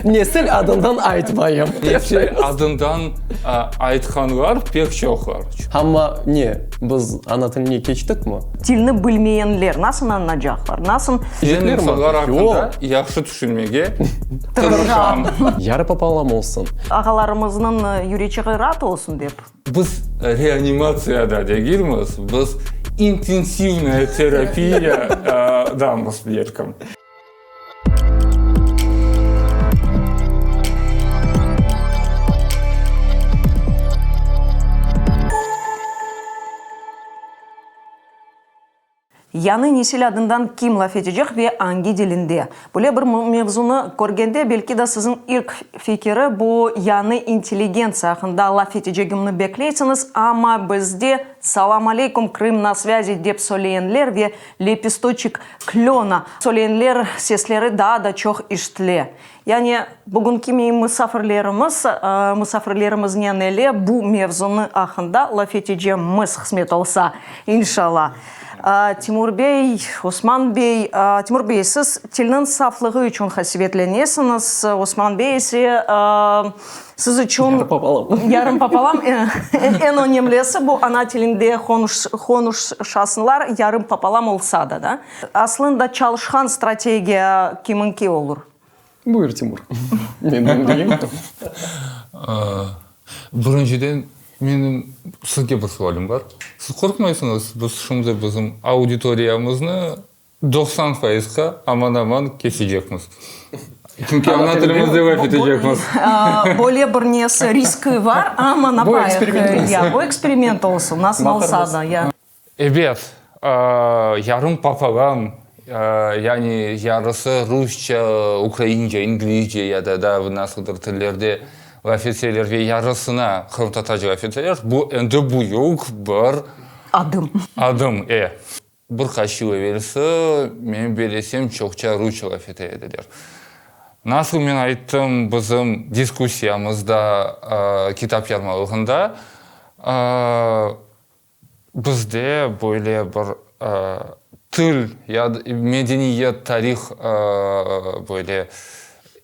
Nesil adından aytmayım. Nesil adından aytqanlar pek çoqlar. Amma ne, biz ana tiline keçtikmi? Tilni bilmeyenler nasıl añlacaqlar? Nasıl? Men insanlar aqqında yahşı tüşünmege tırışam. Yarı popolam olsun. Ağalarımıznıñ yüreçiği raat olsun dep. Biz reanimatsiyada degilmiz, biz intensivnaya terapiyadamız, belkim. Yañı nesil adından kim laf etecek ve angi dilinde? Böyle bir mevzunı körgende, belki de siziñ ilk fikiri bu yañı intelligentsiya aqqında laf etecegimni bekleysiñiz, amma bizde Salam aleykum, Krım na svâzi dep söyleyenler ve Lepestoçek klöna söyleyenler sesleri daa da çoq işitile. Yani, bugünki misafirlerimiz, misafirlerimiznen ile bu mevzunı aqqında laf etecemiz, qısmet olsa, inşallah. Timur bey, Osman bey, Timur bey, siz tilniñ saflığı içün qasevetlenesiñiz, Osman bey ise siz içün... Yarım papalam. Yarım papalam. Eñ önemlisi, bu ana tilinde qonuşasınlar, yarım papalam olsa da, da. Aslında çalışqan strategiya kiminki olur? Buyur, Timur. Men diñleyim. Birinciden, menim sizge bir sualim bar. Siz qorqmaysıñız, biz şimdi bizim auditoriyamıznı 90 fayızğa aman-aman kesecekmiz. Çünki ana tilimizde laf etecekmiz. Böyle bir nesi, riski bar, amma napayıq. Bu eksperiment olsun. Bu eksperiment olsun, nasıl olsa da. Ya. Ebet, yarım papalam, yani yarısı rusça, ukraince, inglizce ya da daa nasıldır tillerde laf etseler ve yarısına qırımtatarca laf etseler, bu endi büyük bir adım. Adım, e. Bir qaç yıl evelsi, men belesem, çoqça rusça laf ete ediler. Nasıl men ayttım bizim diskussiyamızda, kitap yarmalığında, Bizde böyle bir til ya da medeniyet, tarih böyle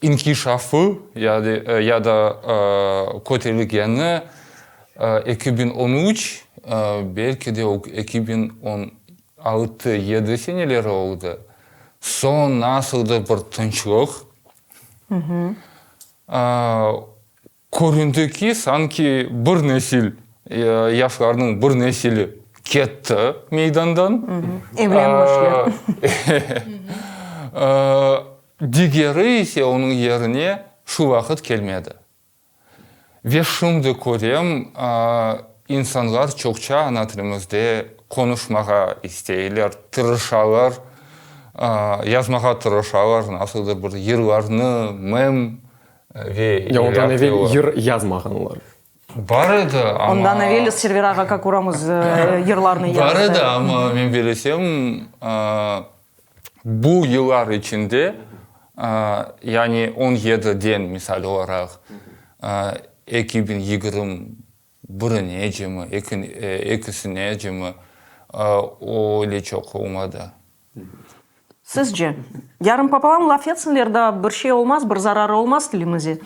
inkişafı ya da köterilgeni 2013, belki de 2016, yedi seneleri oldı. Soñ nasıldır bir tınçlıq. Köründi ki, sanki bir nesil, yaşlarnıñ bir nesili ketti meydandan. Evlenmişler. Digeri ise onıñ yerine şu vaqıt kelmedi. Ve şimdi körem, insanlar çoqça ana tilimizde qonuşmağa isteyler, tırışalar, yazmağa tırışalar, nasıldır bir yırlarnı, mem Ve Ya ondan evel yır yazmağanlar. Bar edi, amma... Ondan evel Server ağa Kakuramız yırlarnı yazdı. Bar edi, amma men bilesem, bu yıllar içinde, yani on yediden, misal olaraq, 2021-necemi, ekisinecemi, öyle çoq olmadı. Sizce, yarım papalam laf etsinler da, bir şey olmaz, bir zararı olmaz tilimize?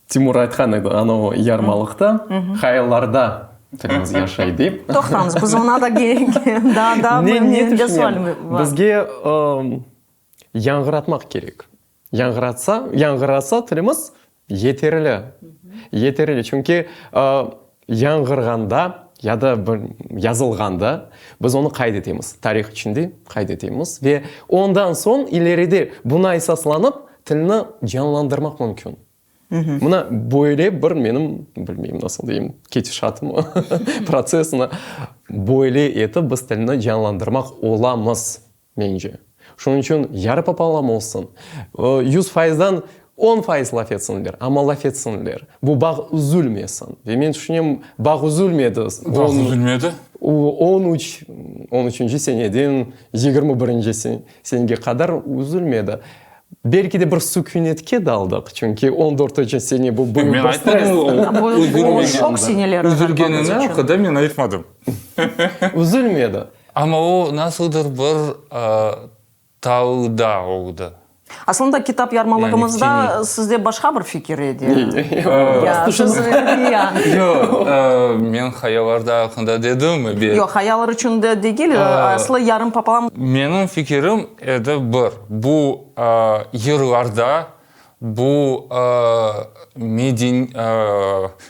Timur aytqan edi, ana o yarmalıqta, hayallarda tilimiz yaşay dep. Toqtañız, biz oña da daa daa ne ne tüşünem, bizge yañğıratmaq kerek. Yañğıratsa, yañğırasa tilimiz yeterli, yeterli. Çünki yañğırğanda ya da bir yazılğanda biz onı qayd etemiz, tarih içinde qayd etemiz ve ondan soñ ileride buna esaslanıp tilni canlandırmaq mümkün. Mına böyle bir menim, bilmeyim nasıl deyim, ketişatımı, protsessini böyle etip biz tilni canlandırmaq olamız. Mence. Şunıñ içün yarı papalam olsun, 100 fayızdan 10% laf etsinler, amma laf etsinler. Bu bağ üzülmesin. Ve men tüşünem, bağ üzülmedi. Bağ üzülmedi. On üç, on üçünci seneden 21-nci senege qadar üzülmedi. Belki de bir sükünetke daldıq, çünki on dörtünci sene bu büyük bir stress. Bu şok seneleri. Üzülgenini aqqında men aytmadım. Üzülmedi. Amma o nasıldır bir talda oldı. Aslında kitap yarmalığımızda sizde başqa bir fikir edi. Yoq, men hayallarda aqqında dedim, ebet. Yoq, hayallar içün de degil, aslı yarım papalam. Menim fikirim edi bir, bu yırlarda, bu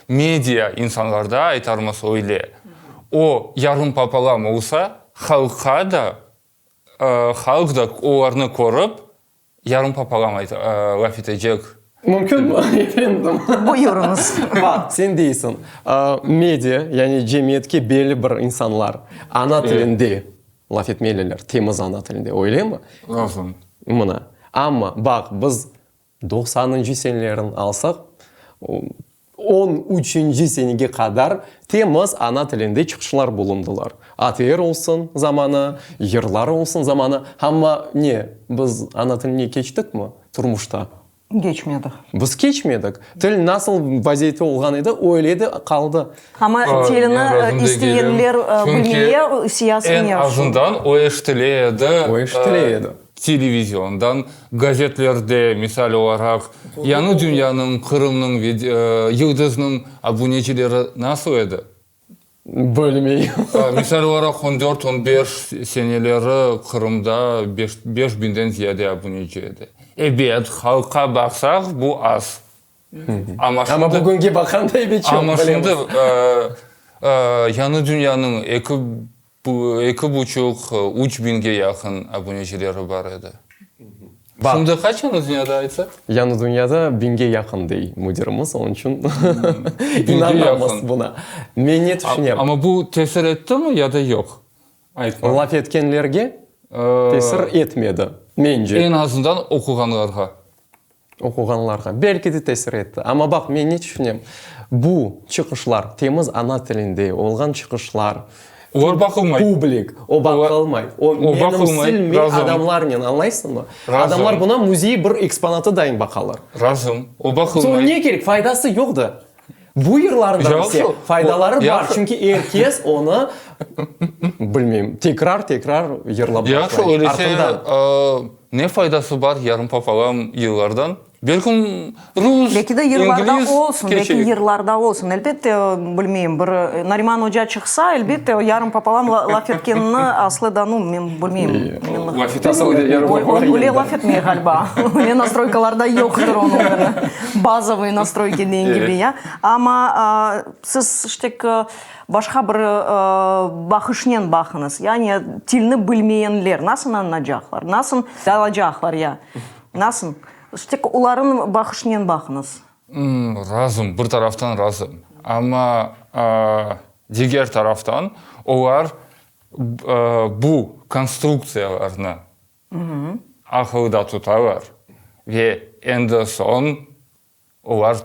media insanlarda, aytarmız öyle, o yarım papalam olsa, halqqa da Halq da olarnı körip, yarım papalam laf etecek. Mümkünmi, efendim? Buyurıñız. Baq, sen deysiñ, media, yani cemiyetke belli bir insanlar ana tilinde laf etmeliler, temiz ana tilinde, öylemi? Razım. Mına, amma, baq, biz Doqsanıncı senelerin alsaq, on üçünci senege qadar temiz ana tilinde çıqışlar bulundılar. ATR olsun zamanı, yırlar olsun zamanı. Amma ne, biz ana tiline keçtikmi turmuşta? Keçmedik. Biz keçmedik. Til nasıl vaziyette olğan edi, öyle de qaldı. Amma tilini isteyenler bilmeye siyasiy Eñ azından o eşitile edi. O eşitile edi. Televiziondan, gazetlerde, misal olaraq, Yañı dünyanıñ, Qırımnıñ ve Yıldıznıñ abunecileri nasıl edi? Bilmeyim. Misal olaraq, on dört, on beş seneleri Qırımda beş biñden ziyade abuneci edi. Ebet, halqqa baqsaq, bu az. Amma şimdi, bugünge baqanda ebet çoq, Amma şimdi Yañı dünyanıñ eki Eki buçuq, üç biñge yaqın abunecileri bar edi. Şimdi qaç Yañı dünyada aytsa? Yañı dünyada biñge yaqın, dey müdirimiz, onıñ içün inanamız buna. Men ne tüşünem? Amma bu tesir ettimi ya da yoq? Aytma. Laf etkenlerge tesir etmedi, mence. Eñ azından oquğanlarğa. Oquğanlarğa, belki de, tesir etti. Amma baq, men ne tüşünem, bu çıqışlar, temiz ana tilinde olğan çıqışlar, Olar baqılmay. Publik, o baqılmay. O menimsilmey adamlarnen, añlaysıñmı? Adamlar buna müzey bir eksponatı dayın baqalar. Razım. O baqılmay. Soñ ne kerek? Faydası yoq da. Bu yırlarından ise faydaları bar, çünki er kes onı, bilmeyim, tekrar-tekrar yırlap başlay. Yahşı, öylese, ne faydası bar yarım papalam yırlardan? Belkim, rus, Belki de yırlarda ingliz olsun, belki keçeyik. yırlarda olsun. Elbette, bilmeyim, bir Nariman oca çıqsa, elbette, o yarım papalam laf etkenini aslı da, nu, men bilmeyim. Laf etmey. Öyle laf etmey ğaliba. Öyle nastroykalarda yoqtır onıñ. Bazovıy nastroyki degen kibi, ya. Amma siz işte başqa bir baqışnen baqıñız. Yani tilni bilmeyenler nasıl añlaycaqlar, nasıl alacaqlar, ya? Nasıl? İşte olarnıñ baqışnen baqıñız. Razım, bir taraftan razım. Amma diger taraftan olar bu konstruktsiyalarnı aqılda tutalar ve endi soñ olar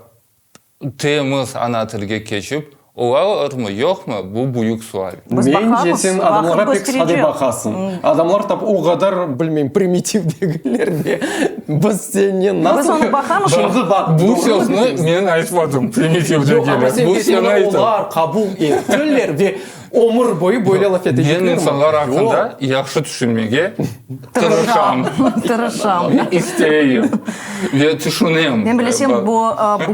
temiz ana tilge keçip olalarmı, yoqmı, bu büyük sual. Biz Mence, baqamız, sen vaqıt adamlarğa pek sade kösterecek. baqasıñ. Adamlar tap o qadar, bilmeyim, primitiv degiller de. Biz sennen nasıl... Biz onı baqamız. Şimdi baq, Bu doğru sözni men aytmadım, primitiv Yoq, amma degiller. sen Bu deysiñ, sen aytıñ. olar qabul ettiler ve Ömür boyu böyle laf eteceklermi? Men insanlar aqqında Yoq. yahşı tüşünmege tırışam. Tırışam. İsteyim ve tüşünem. Men bilesem, bu,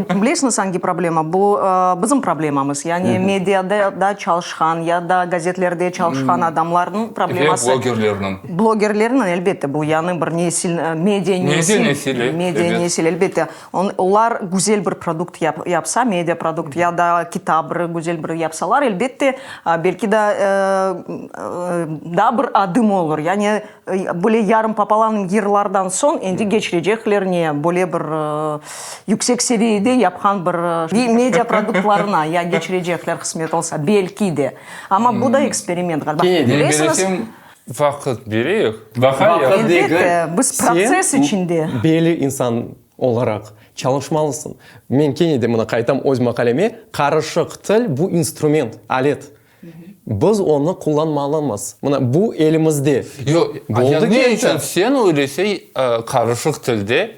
bilesiñiz angi problema? Bu bizim problemamız. Yani mediada da çalışqan ya da gazetlerde çalışqan adamlarnıñ probleması. Ve blogerlerniñ. Blogerlerniñ, elbette, bu yañı bir nesil, media nesil. Media nesili, Media nesil, elbette. Olar güzel bir produkt yapsa, media produkt ya da kitap bir güzel bir yapsalar, elbette, belki de, daa bir adım olur. Yani, böyle yarım papalan yırlardan soñ endi keçirecekler ne, böyle bir yüksek seviyede yapqan bir media produktlarına ya keçirecekler, qısmet olsa, belki de. Amma bu da eksperiment, ğaliba. Bilesiñiz. Vaqıt bereyik, baqayıq. Vaqıt degil. Elbette, biz protsess içinde. Sen belli insan olaraq çalışmalısıñ. Men kene de mına qaytam öz maqaleme, qarışıq til bu instrument, alet. Biz onı qullanmalımız. Mına bu elimizde. Yoq, ne içün sen öylese qarışıq tilde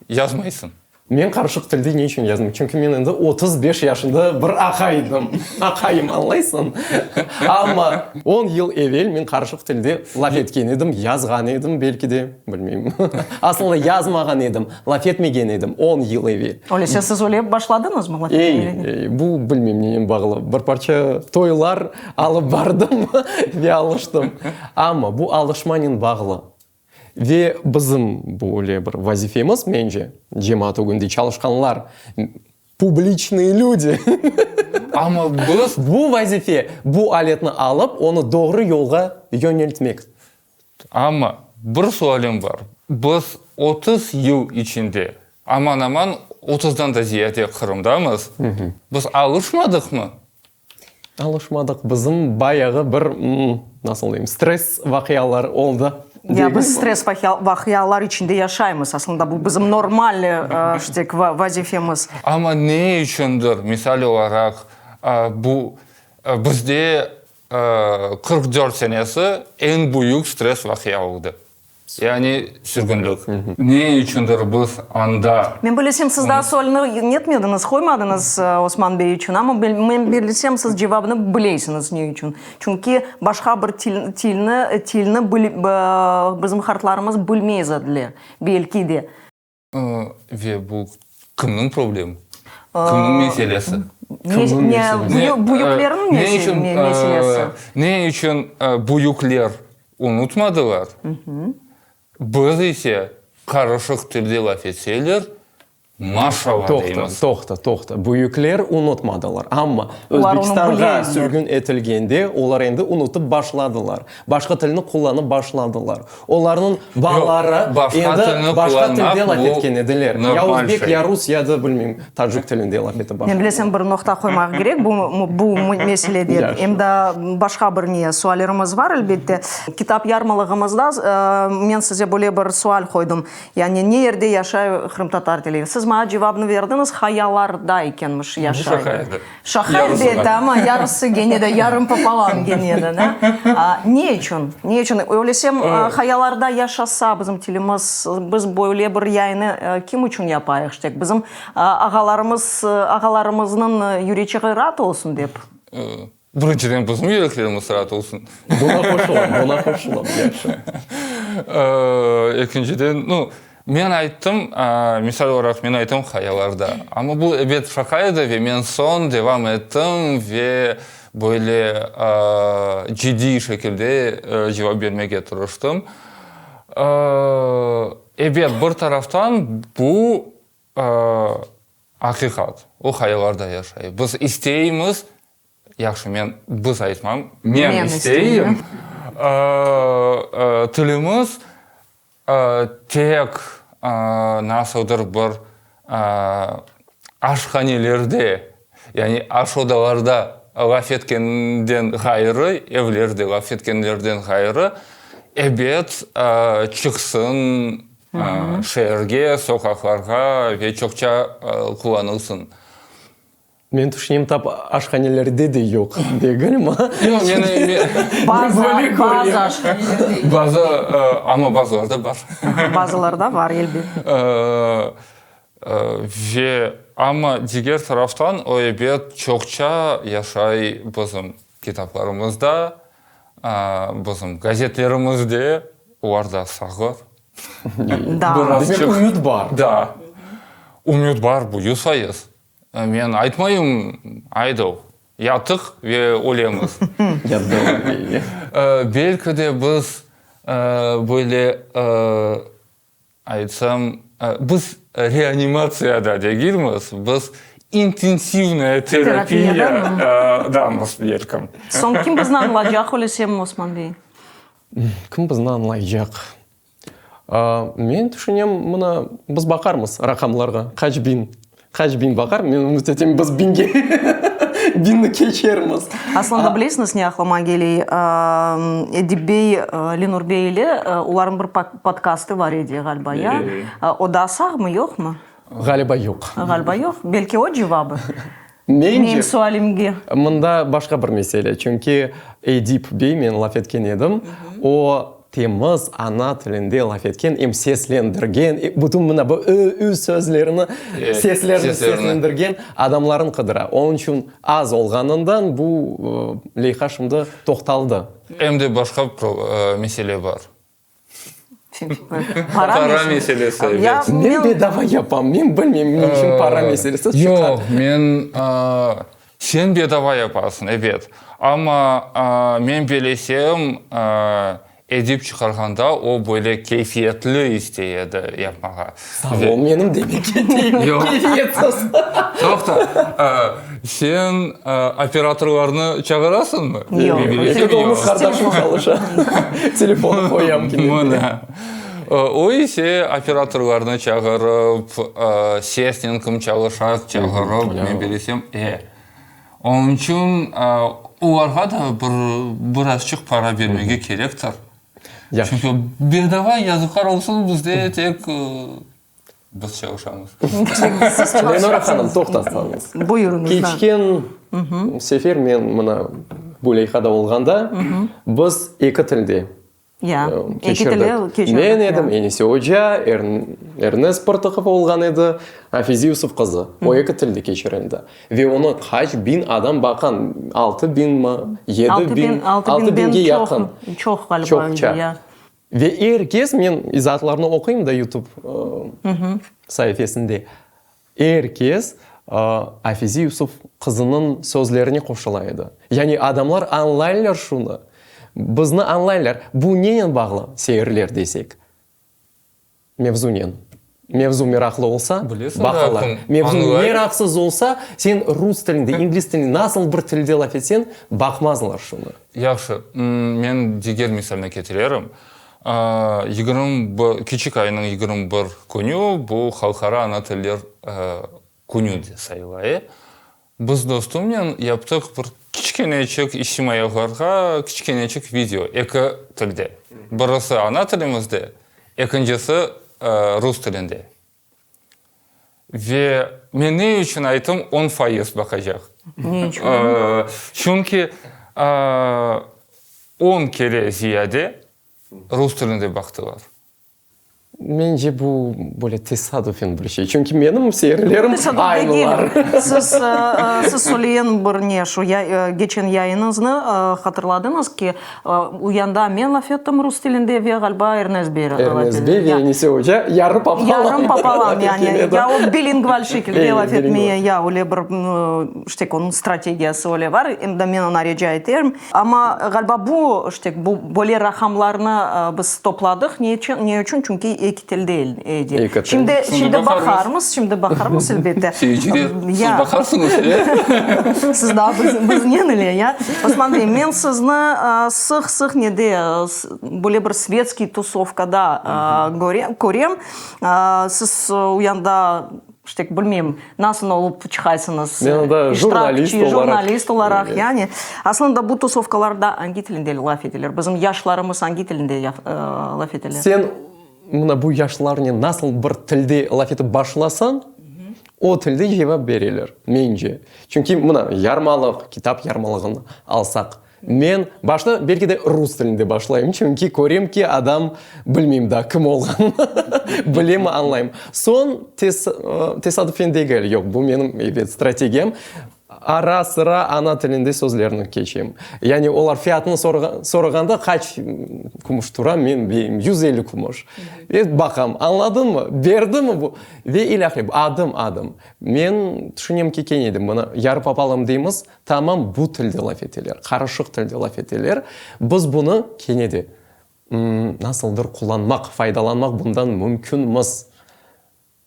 yazmaysıñ? Men qarışıq tilde ne içün yazdım? Çünki men endi 35 yaşında bir aqaydım. Aqayım, añlaysıñ? Amma on yıl evel men qarışıq tilde laf etken edim, yazğan edim, belki de, bilmeyim. Aslında yazmağan edim, laf etmegen edim on yıl evel. Öyleyse siz öyle başladıñızmı laf etmege? Ey, bu bilmeyim nenen bağlı. Bir parça toylar alıp bardım ve alıştım. Amma bu alışmanen bağlı. Ve bizim böyle bir vazifemiz, mence, cemaat ögünde çalışqanlar, publiçnıye lüdi, Amma biz. Bu vazife, bu aletni alıp, onı doğru yolğa yöneltmek. Amma bir sualim bar, biz 30 yıl içinde, aman-aman otuzdan da ziyade Qırımdamız, biz alışmadıqmı? Alışmadıq. Bizim bayağı bir, nasıl deyim, stress vaqialar oldı. Ya biz stress vaqialar içinde yaşaymız, aslında bu bizim normal ştek vazifemiz. Amma ne içündir, misal olaraq, bu bizde 44 senesi eñ büyük stress vaqia oldı. Yani sürgünlik. Ne içündir biz anda. Men bilesem, siz daa sualni netmediñiz, qoymadıñız Osman bey içün, amma men bilsem, siz cevabını bileysiñiz ne içün. Çünki başqa bir tilni, tilni bizim qartlarımız bilmez ediler, belki de. Ve bu kimniñ problemi? Kimniñ meselesi? Büyüklerniñ meselesi. Ne içün büyükler unutmadılar, biz ise qarışıq tilde laf etseler, maşallah deymiz. Toqta, toqta, büyükler unutmadılar, amma Özbekistanğa sürgün etilgende olar endi unutıp başladılar. Başqa tilni qullanıp başladılar. Olarnıñ balaları endi başqa tilde laf etken ediler. Ya özbek, ya rus, ya da, bilmeyim, tacik tilinde laf etip başladılar. Men bilesem, bir noqta qoymaq kerek bu meselede. Em de başqa bir ne suallerimiz bar, elbette. Kitap yarmalığımızda men size böyle bir sual qoydım. Yani ne yerde yaşay qırımtatar tili? Siz maña cevabını berdiñiz, hayalarda ekenmiş yaşay. Bu şaqa edi. Şaqa elbette, amma yarısı gene de, yarım popolam gene de, da? Ne içün? Ne içün? Öylesem, hayalarda yaşasa bizim tilimiz, biz böyle bir yayını kim içün yapayıq işte? Bizim ağalarımız, ağalarımıznıñ yüreçiği raat olsun dep. Birinciden, bizim yüreklerimiz raat olsun. Buna qoşulam, buna qoşulam, yahşı. Ekinciden, nu, Men ayttım, misal olaraq, men ayttım hayalarda. Amma bu, ebet, şaqa edi ve men soñ devam ettim ve böyle ciddiy şekilde cevap bermege tırıştım. Ebet, bir taraftan bu aqiqat, o hayalarda yaşay. Biz isteymiz, Yahşı, men biz aytmam, men isteyim, tilimiz tek nasıldır bir aşhanelerde, yani aş odalarda laf etkenden ğayrı, evlerde laf etkenlerden ğayrı, ebet, çıqsın şeerge, soqaqlarğa ve çoqça qullanılsın. Men tüşünem, tap aşhanelerde de yoq, degilmi? Yoq, men... Bazı, bazı aşhanelerde yoq. Bazı, amma bazılarda bar. Bazılarda bar, elbet. Ve, amma diger taraftan, o, ebet, çoqça yaşay bizim kitaplarımızda, bizim gazetlerimizde, olar da sağır. Da. Demek, ümüt bar. Da. Ümüt bar, bu 100%. Men aytmayım, aydav, yatıq ve ölemiz. Belki de biz böyle aytsam, biz reanimatsiyada degilmiz, biz intensivnaya terapiyadamız belkim. Soñ kim bizni añlaycaq, ölesem, Osman bey? Kim bizni añlaycaq? Men tüşünem, mına, biz baqarmız raqamlarğa, qaç biñ, qaç biñ baqar, men ümüt etem, biz biñge, biñni keçermiz. Aslında bilesiñiz ne aqlıma keley, Edip bey, Lenur bey ile olarnıñ bir podkastı bar edi ğaliba, ya? O daa sağmı, yoqmı? Ğaliba yoq. Ğaliba yoq. Belki o cevabı. Mence, Menim sualimge. Mında başqa bir mesele, çünki Edip bey, men laf etken edim, o. Temiz ana tilinde laf etken, em seslendirgen, bütün mına bu ı, ü sözlerini, seslerini seslendirgen adamların qıdıra. Onıñ içün az olğanından bu leyha şimdi toqtaldı. Em de başqa mesele bar. Para meselesi, ebet. Men bedava yapam, men bilmeyim, ne içün para meselesi çıqa. Yoq, men Sen bedava yapasıñ, ebet. Amma men bilesem, Edip çıqarğanda o böyle keyfiyetli istey edi yapmağa. Sağ ol, menim demek keyfiyetsiz. Toqta, sen operatorlarnı çağırasıñmı? Yoq. Eki doğmuş qardaşım çalışa. Telefonı qoyam ki. Mına. O ise operatorlarnı çağırıp, sesnen kim çalışa çağırıp, men bilesem, e. Onıñ içün olarğa da bir birazçıq para bermege kerektir. Çünki bedava, yazıqlar olsun, bizde tek biz çalışamız. Lenora hanım, toqtatsañız. Buyurıñız. Keçken sefer men mına bu leyhada olğanda, biz eki tilde Ya, eki tilde keçirdik. Men edim, Enise oca, Ernes Pırtıqov olğan edi, Afize Yusuf qızı. O eki tilde keçirildi. Ve onı qaç biñ adam baqan, 6000 mi, 7000, altı biñge yaqın. Çoq ğaliba. Çoqça. Ve er kes, men izaatlarnı oquyım da YouTube saifesinde, Er kes Afize Yusuf qızınıñ sözlerine qoşula edi. Yani adamlar añlaylar şunı, bizni añlaylar. Bu nenen bağlı, seyirler desek? Mevzunen. Mevzu meraqlı olsa, baqalar. Mevzu meraqsız olsa, sen rus tilinde, ingliz tilinde, nasıl bir tilde laf etseñ, baqmazlar şunı. Yahşı, men diger misalni ketirerim. 21, kiçik aynıñ 21 künü bu Halqara ana tiller künü de sayıla. Biz dostumnen yaptıq bir kiçkeneçik içtimaiy ağlarğa kiçkeneçik video, eki tilde. Birisi ana tilimizde, ekincisi rus tilinde. Ve men ne içün ayttım on fayız baqacaq? Ne içün? Çünki on kere ziyade rus tilinde baqtılar. Mence, bu böyle tesadufen bir şey. Çünki menim seyirlerim aynılar. Siz, siz söyleyen bir ne, şu geçen yayınıñıznı hatırladıñız ki, Uyanda men laf ettim rus tilinde ve ğaliba Ernes bey laf etti. Ernes bey ve Enise oca yarı papalam. Yarım papalam yani. Ya o bilingval şekilde laf etmeye, ya öyle bir işte onıñ strategiyası öyle var. Em de men oña rica eterim. Amma ğaliba bu işte bu böyle raqamlarnı biz topladıq. Ne içün? Ne içün? Çünki eki tilde edi. Eki til. Şimdi, şimdi baqarmız, şimdi baqarmız elbette. Seyirciler, siz baqarsıñız, e? Siz daa biznen ile, ya? Osman bey, men sizni sıq-sıq nede, böyle bir svetskiy tusovkada körem. Siz o yanda, işte, bilmeyim, nasıl olıp çıqaysıñız? Men onda jurnalist olaraq. Jurnalist olaraq, yani. Aslında bu tusovkalarda angi tilinde laf eteler? Bizim yaşlarımız angi tilinde laf eteler? Sen mına bu yaşlarnen nasıl bir tilde laf etip başlasañ, o tilde cevap bereler, mence. Çünki mına yarmalıq, kitap yarmalığını alsaq, men başta belki de rus tilinde başlayım, çünki körem ki, adam, bilmeyim daa kim olğanını, bilemi, añlayım. Soñ tesadüfen degil, yoq, bu menim, ebet, strategiyam, Ara-sıra ana tilinde sözlerni keçem. Yani olar fiyatını sorağanda qaç kümüş tura, men deyim, 150 kümüş. Ve baqam, añladıñmı, berdimi bu? Ve ilâhre, adım-adım. Men tüşünem ki, kene de mına yarı papalam deymiz, tamam bu tilde laf eteler, qarışıq tilde laf eteler. Biz bunı kene de nasıldır qullanmaq, faydalanmaq bundan mümkünmiz.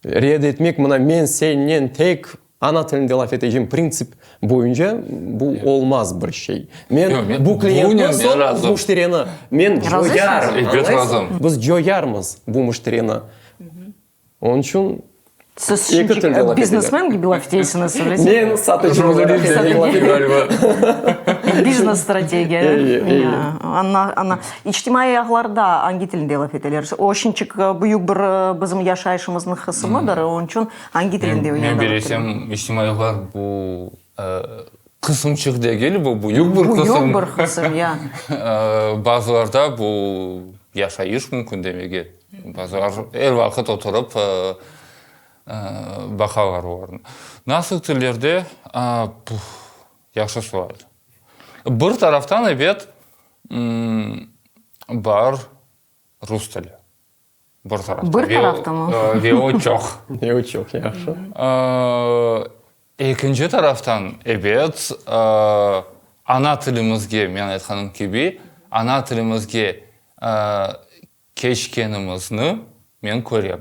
Red etmek, mına men sennen tek ana tilinde laf etecem printsip boyunca bu olmaz bir şey. Men bu kliyentni soñ müşterini men coyarım, añlaysıñmı? Biz coyarmız bu müşterini. Onıñ içün Siz eki tilde laf eteler. Biznesmen kibi laf etesiñiz, öyle Men satıcı olaraq laf etem. Biznes strategiya. Ana, ana. İçtimaiy ağlarda angi tilinde laf eteler? O şinçik büyük bir bizim yaşayışımıznıñ qısımıdır, onıñ içün angi tilinde Men bilesem, içtimaiy ağlar bu qısımçıq degil, bu büyük bir qısım. Büyük bir qısım, ya. Bazılarda bu. Yaşayış mümkün demege. Bazılar er vaqıt oturıp baqalar olarnı. Nasıl tillerde? Yahşı sual. Bir taraftan, ebet, bar rus tili. Bir taraftan. Bir taraftamı? Ve o çoq. Ve o çoq, yahşı. Ekinci taraftan, ebet, ana tilimizge, men aytqanım kibi, ana tilimizge keçkenimizni men körem.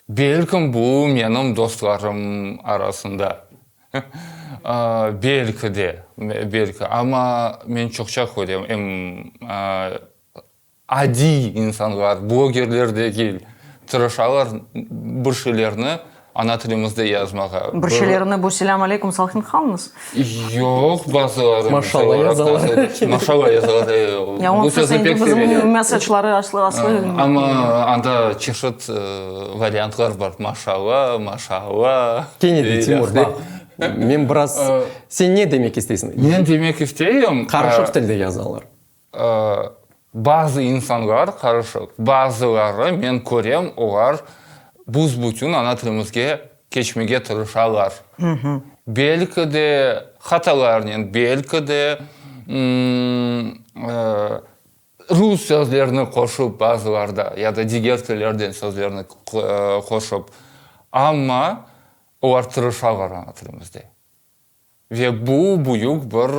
Belkim bu menim dostlarım arasında, belki de, belki, amma men çoqça körem, em Adiy insanlar, blogerler degil, tırışalar bir şeylerni ana tilimizde yazmağa. Bir şeylerni bu selâm aleyküm salqın qalıñız. Yoq, bazıları. Maşalla yazalar. Maşalla yazalar. Ya Bu sözni pek seveler. Bizim mesajları aslı aslı. Amma anda çeşit variantlar bar, maşalla, maşalla. Kene de, Timur, baq, men biraz, sen ne demek isteysiñ? Men demek isteyim. Qarışıq tilde yazalar. Bazı insanlar qarışıq, bazıları, men körem, olar büs-bütün ana tilimizge keçmege tırışalar. Belki de hatalarnen, belki de rus sözlerini qoşup bazılarda ya da diger tillerden sözlerni qoşup, amma olar tırışalar ana tilimizde. Ve bu büyük bir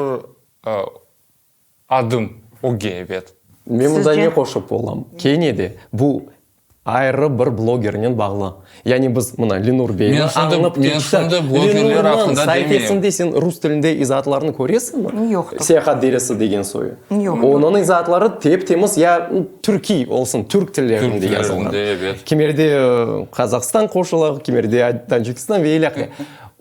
adım ögge, ebet. Men mında ne qoşıp olam? Kene de, bu ayrı bir blogernen bağlı. Yani biz, mına, Lenur beyni añıp keçtik. Lenurnıñ saifesinde sen rus tilinde izaatlarnı köresiñmi? Yoqtır. Seyahat deresi degen soyu. Yoqtır. Onıñ izaatları tep-temiz ya türkiy olsun, türk tillerinde yazılğan. Kimerde Qazahstan qoşula, kimerde Tacikistan ve ilâhre.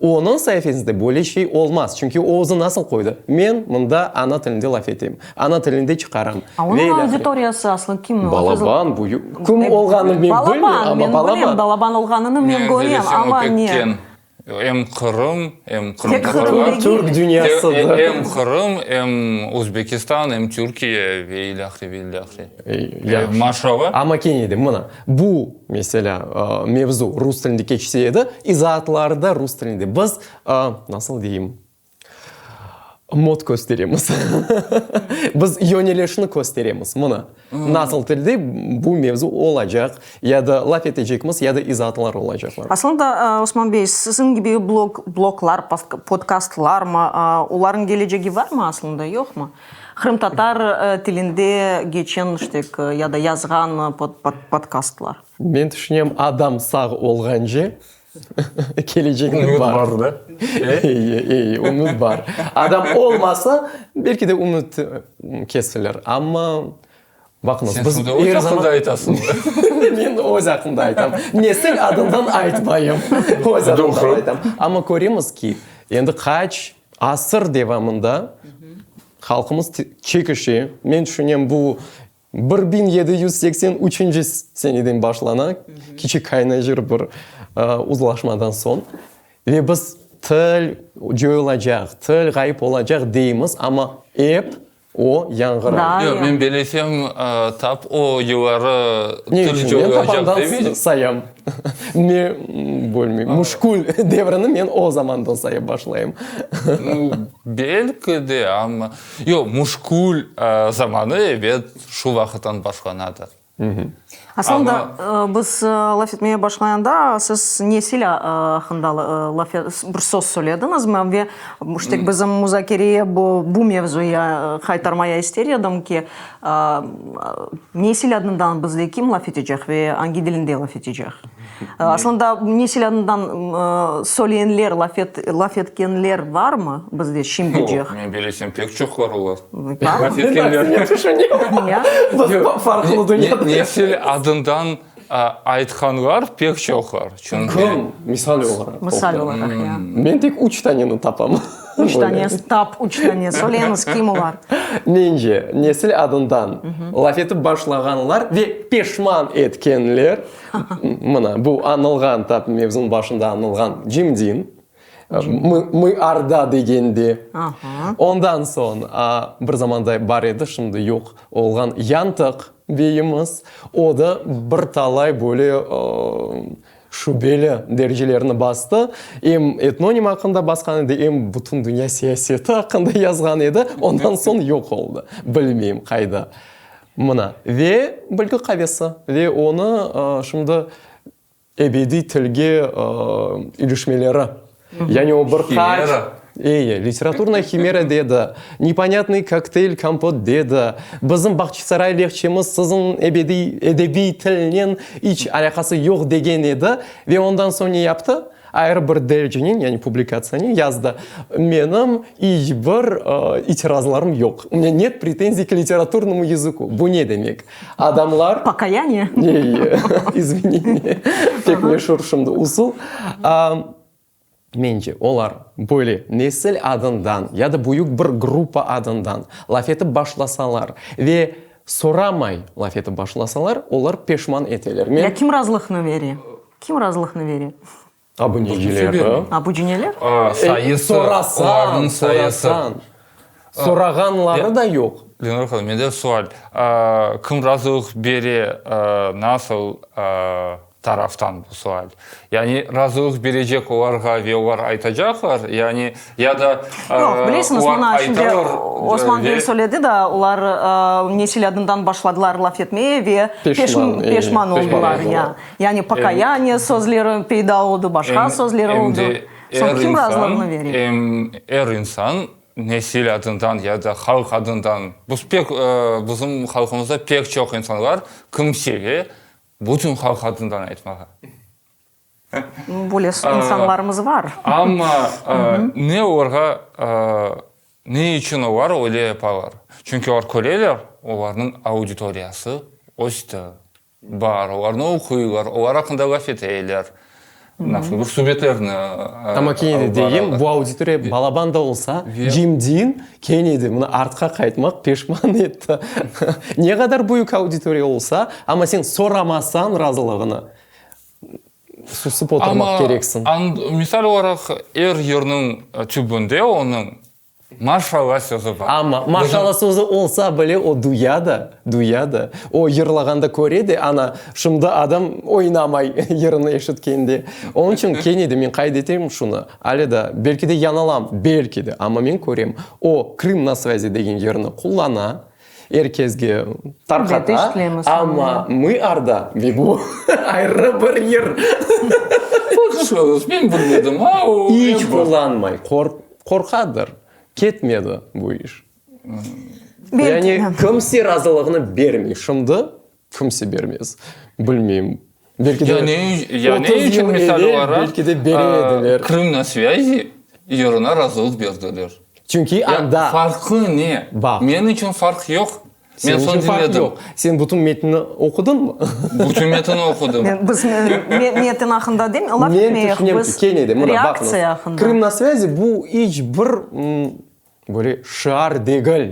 Onıñ saifesinde böyle şey olmaz, çünki o özü nasıl qoydı, men mında ana tilinde laf etem, ana tilinde çıqaram. A onıñ auditoriyası aslı kim? Balaban, büyük, kim olğanını men bilmeyim, amma balaban. Men bilem, balaban olğanını men körem, amma ne? Em Qırım, em Tek Qırım degil. Türk dünyasıdır. Em Qırım, em Özbekistan, em Türkiye ve ilâhre, ve ilâhre. Maşallah. Amma kene de, mına, Bu, meselâ, mevzu rus tilinde keçse edi, izaatlar da rus tilinde. Biz, nasıl deyim, mod kösteremiz. Biz yönelişni kösteremiz. Mına, nasıl tilde bu mevzu olacaq, ya da laf etecekmiz, ya da izaatlar olacaqlar. Aslında, Osman bey, siziñ kibi blog, bloglar, podkastlarmı, olarnıñ kelecegi barmı aslında, yoqmı? Qırımtatar tilinde geçen işte ya da yazğan podkastlar. Men tüşünem, adam sağ olğance kelecek bar. Ümüt bar da. Eyi, eyi, ümüt bar. Adam olmasa, belki de ümüt kesilir. Amma, baqıñız, biz Sen öz aqqında aytasıñ. Men öz aqqımda aytam. Nesil adından aytmayım. Öz adımdan aytam. Amma köremiz ki, endi qaç Asır devamında halqımız çekişe. Men tüşünem, bu 1783-nci seneden başlana, Kiçik Kaynajır bir uzlaşmadan soñ. Ve biz til coyulacaq, til ğayıp olacaq deymiz, amma ep o yañğıray. Yoq, men belesem, tap o yılları Ne til içün? Men coyulacaq tapandan demeycek. sayam. Ne, bilmeyim, muşkül devrini men o zamandan sayıp başlayım. Nu, belki de, amma. Yoq, muşkül zamanı, ebet, şu vaqıttan başlanadır. Aslında, biz laf etmeye başlayanda, siz nesil aqqında laf, bir söz söylediñiz ve işte bizim muzakereye bu, bu mevzuya qaytarmaya ister edim ki, nesil adından bizde kim laf etecek ve angi dilinde laf etecek? Aslında, nesil adından söyleyenler, laf et, laf etkenler varmı bizde şimdicek? Yoq, men bilesem, pek çoqlar olar. Laf etkenler. Men tüşünem. Biz farqlı dünyada. Nesil adından aytqanlar pek çoqlar. Çünki. Kim? Misal olaraq. Misal olaraq, ya. Men tek üç taneni tapam. Üç tane, tap üç tane. Söyleñiz, kim olar? Mence, nesil adından laf etip başlağanlar ve peşman etkenler, mına, bu añılğan, tap mevzunıñ başında añılğan Cimdin, mı arda degende, ondan soñ, bir zamanda bar edi, şimdi yoq olğan Yantıq. Beyimiz, o da bir talay böyle şübeli derecelerni bastı. Em etnonim aqqında basqan edi, em bütün dünya siyaseti aqqında yazğan edi. Ondan soñ yoq oldı. Bilmeyim, qayda. Mına, ve Bilgi qavesi. Ve onı şimdi Ebediy tilge ilişmeleri, yani o bir qaç. Eye, literaturnaya himera dedi, neponâtnıy kokteyl kompot dedi, bizim Bağçasaray lehçemiz siziñ ebediy edebiy tilnen iç alâqası yoq degen edi ve ondan soñ ne yaptı? Ayrı bir dercenen, yani publikatsiyanen yazdı, menim iç bir itirazlarım yoq, u menya net pretenziy k literaturnому yazıku. Bu ne demek? Adamlar... Pokayaniye. İzvineniye. Pek meşur şimdi usul. Mence, olar böyle nesil adından ya da büyük bir gruppa adından laf etip başlasalar ve soramay laf etip başlasalar, olar peşman eteler. Men... Ya kim razılıqnı bere? Kim razılıqnı bere? Abuneciler. Abucineler? Sayısı, olarnıñ sayısı. Sorasañ, sorağanları da yoq. Lenur hanım, mende sual. Kim razılıq bere, nasıl taraftan bu sual? Yani razılıq berecek olarğa ve olar aytacaqlar, yani ya da Yoq, bilesiñiz, olar mına şimdi aytalar Osman bey ve. söyledi da, olar nesil adından başladılar laf etmeye ve Peşman, peşman oldılar. Ya. Yani pokayaniye sözleri peyda oldı, başqa sözleri oldı. Soñ kim razılığını bere? Em er insan nesil adından ya da halq adından, biz pek, bizim halqımızda pek çoq insanlar, kim seve bütün halq adından aytmağa. Böyle insanlarımız var. Amma ne olarğa, ne içün olar öyle yapalar? Çünki olar köreler, olarnıñ auditoriyası östi. Bar, olarnı oquylar, olar aqqında laf eteler, nasıl bir subetlerni Amma kene de deyim, bu auditoriya balaban da olsa, cimdin kene de mına artqa qaytmaq peşman etti. Ne qadar büyük auditoriya olsa, amma sen soramasañ razılığını, susıp oturmaq kereksiñ. Amma, misal olaraq, er yırnıñ tübünde onıñ Maşalla sözü bar. Amma maşalla sözü olsa bile o duya da, duya da. O yırlağanda köre de, ana, şimdi adam oynamay yırını eşitkende. Onıñ içün kene de men qayd etem şunı, ale da, belki de yañılam, belki de, amma men körem, o Krım na svâzi degen yırnı qullana, er kesge tarqata, amma mı arda ve bu ayrı bir yır. Söz, men bilmedim, a, o. İç qullanmay, qorqadır, ketmedi bu iş. Yani kimse razılığını bermey, şimdi kimse bermez, bilmeyim, belki de 30 yıl evel belki de bere ediler. Krım na svâzi yırına razılıq berdiler. Çünki anda. Farqı ne? Baq. Menim içün farq yoq. Men Seniñ soñ içün farq diñledim. yoq. Sen bütün metnni oqudıñmı? Bütün metnni oqudım. Biz metin aqqında değil mi? Laf Men etmeyik, tüşünem ki, biz kene de, mına, baqıñız. reaktsiya aqqında. Krım na svâzi bu iç bir böyle şiar degil.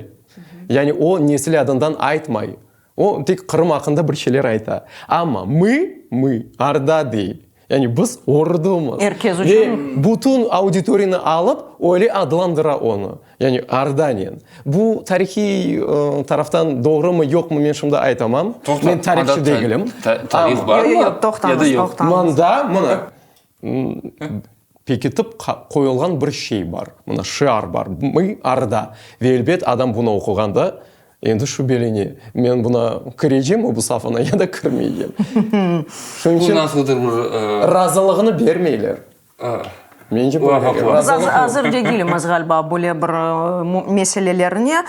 Yani o nesil adından aytmay. O, tek Qırım aqqında bir şeyler ayta. Amma mı, mı, Arda dey. Yani biz ordumız. Er kes Ve içün. bütün auditoriyanı alıp, öyle adlandıra onı. Yani Ardanen. Bu tarihiy taraftan doğrumı, yoqmı, men şimdi aytamam. Toqta, Men tarihçı degilim. Tarih barmı? Yoq, yoq, toqtañız, toqtañız. Mında, mına, pekitip qoyulğan bir şey bar. Mına şiar bar, Mı, Arda. Ve elbet, adam bunı oquğanda, endi şübelene, men buna kirecemmi bu safına ya da kirmeycem. Şunıñ içün Bu nasıldır bir. Razılığını bermeyler. Mence böyle. Biz azır degilmiz, ğaliba, böyle bir meselelerine.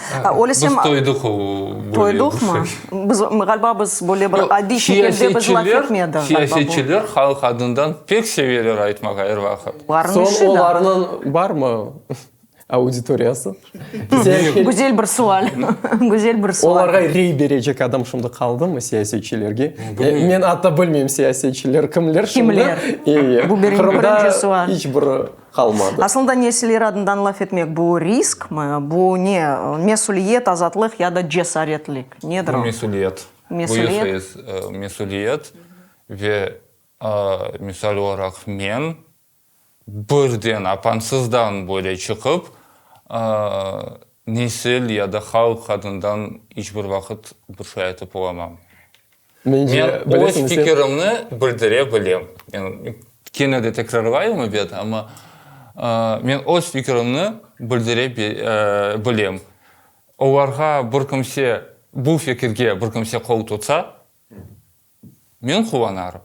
Biz toydıq o böyle Toyduqmı? Biz, ğaliba, biz böyle bir adiy şekilde biz laf etmedik, ğaliba. Siyasetçiler halq adından pek seveler aytmağa er vaqıt. Soñ olarnıñ barmı auditoriyası? Güzel bir sual. Güzel bir sual. Olarğa rey berecek adam şimdi qaldımı siyasetçilerge? Men atta bilmeyim siyasetçiler kimler şimdi. Kimler? Eee. Bu birinci sual. Qırımda iç biri qalmadı. Aslında nesiller adından laf etmek bu riskmi, bu ne, mesüliyet, azatlıq ya da cesaretlik? Nedir o? Bu mesüliyet. Mesüliyet. Bu mesüliyet ve misal olaraq men birden, apansızdan böyle çıqıp. Nesil ya da halq adından iç bir vaqıt bir şey aytıp olamam. Mence, Men öz fikirimni bildire bilem. Men kene de tekrarlayım, ebet, amma men öz fikirimni bildire bilem. Olarğa bir kimse, bu fikirge bir kimse qol tutsa, Men quvanarım.